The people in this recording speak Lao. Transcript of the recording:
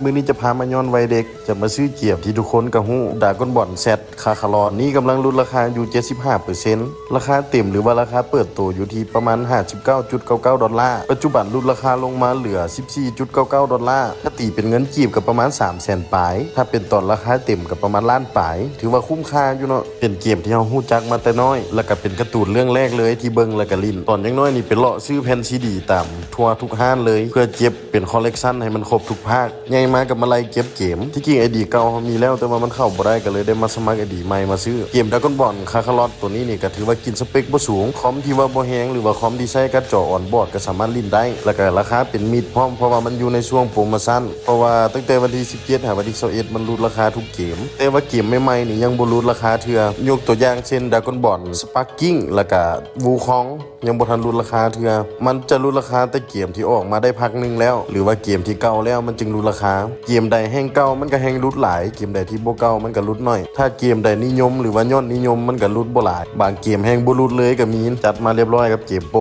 ມື້ນີ້ຈະພາມາຍ້ອນໄວເດັກ ຈະມາຊື້ເກມທີ່ທຸກຄົນກໍຮູ້ ດຣາກອນບອນແຊັດ ຄາຄາລອດ ນີ້ກຳລັງຫຼຸດລາຄາຢູ່ເຈັດສິບຫ້າເປີເຊັນ ລາຄາເຕັມ ຫຼືວ່າລາຄາເປີດໂຕຢູ່ທີ່ປະມານຫ້າສິບເກົ້າຈຸດເກົ້າເກົ້າດອນລາ ປັດຈຸບັນຫຼຸດລາຄາລົງມາເຫຼືອສິບສີ່ຈຸດເກົ້າເກົ້າດອນລາ ຖ້າຕີເປັນເງິນກີບກໍປະມານສາມແສນປາຍ ຖ້າເປັນຕອນລາຄາເຕັມກໍປະມານລ້ານປາຍ ຖືວ່າຄຸ້ມຄ່າຢູ່ເນາະ ເປັນເກມທີ່ເຮົາຮູ້ຈັກມາແຕ່ນ້ອຍ ແລ້ວກໍເປັນກາຕູນເລື່ອງແລກເລີຍທີ່ເບິ່ງແລ້ວກໍຫຼິ້ນ ຕອນຍັງນ້ອຍນີ້ໄປເລາະຊື້ແຜ່ນຊີດີຕາມທົ່ວທຸກຮ້ານເລີຍ ເພື່ອເກັບເປັນຄໍເລັກຊັນໃຫ້ມັນຄົບທຸກພາກ ໃຫຍ່ມາກໍມາໄລ່ເກັບເກມ ທີ່ຈິງໄອດີເກົ່າເຮົາມີແລ້ວ ແຕ່ວ່າມັນເຂົ້າບໍ່ໄດ້ ກໍເລີຍໄດ້ມາສະໝັກໄອດີໃໝ່ມາຊື້ ເກມດຣາກອນບອນ ຄາຄາລອດ ໂຕນີ້ນີ້ກໍຖືວ່າກິນສະເປັກບໍ່ສູງ ຄອມທີ່ວ່າບໍ່ແຮງ ຫຼືວ່າຄອມທີ່ໃຊ້ກາດຈໍອອນບອດກໍສາມາດຫຼິ້ນໄດ້ ແລ້ວກໍລາຄາເປັນມິດພ້ອມ ເພາະວ່າມັນຢູ່ໃນຊ່ວງໂປຣໂມຊັນ ເພາະວ່າຕັ້ງແຕ່ວັນທີສິບເຈັດຫາວັນທີຊາວເອັດມັນຫຼຸດລາຄາທຸກເກມ ແຕ່ວ່າເກມໃໝ່ໆນີ້ຍັງບໍ່ຫຼຸດລາຄາເທື່ອ ຍົກຕົວຢ່າງເຊັ່ນ ດຣາກອນບອນ ສະປາກກິ້ງ ແລ້ວກໍ ວູຄອງ ຍັງບໍ່ທັນຫຼຸດລາຄາເທື່ອ ມັນຈະຫຼຸດລາຄາແຕ່ເກມທີ່ອອກມາໄດ້ພັກໜຶ່ງແລ້ວ ຫຼືວ່າເກມທີ່ເກົ່າແລ້ວມັນຈຶ່ງຫຼຸດລາຄາ ເກມໃດແຮ່ງເກົ່າມັນກໍແຮ່ງຫຼຸດຫຼາຍ ເກມໃດທີ່ບໍ່ເກົ່າມັນກໍຫຼຸດໜ້ອຍ ຖ້າເກມໃດນິຍົມ ຫຼືວ່າຍອດນິຍົມມັນກໍຫຼຸດບໍ່ຫຼາຍ ບາງເກມແຮ່ງບໍ່ຫຼຸດເລີຍກໍມີ ຈັດມາລຽບຮ້ອຍກັບເກມໂປະ.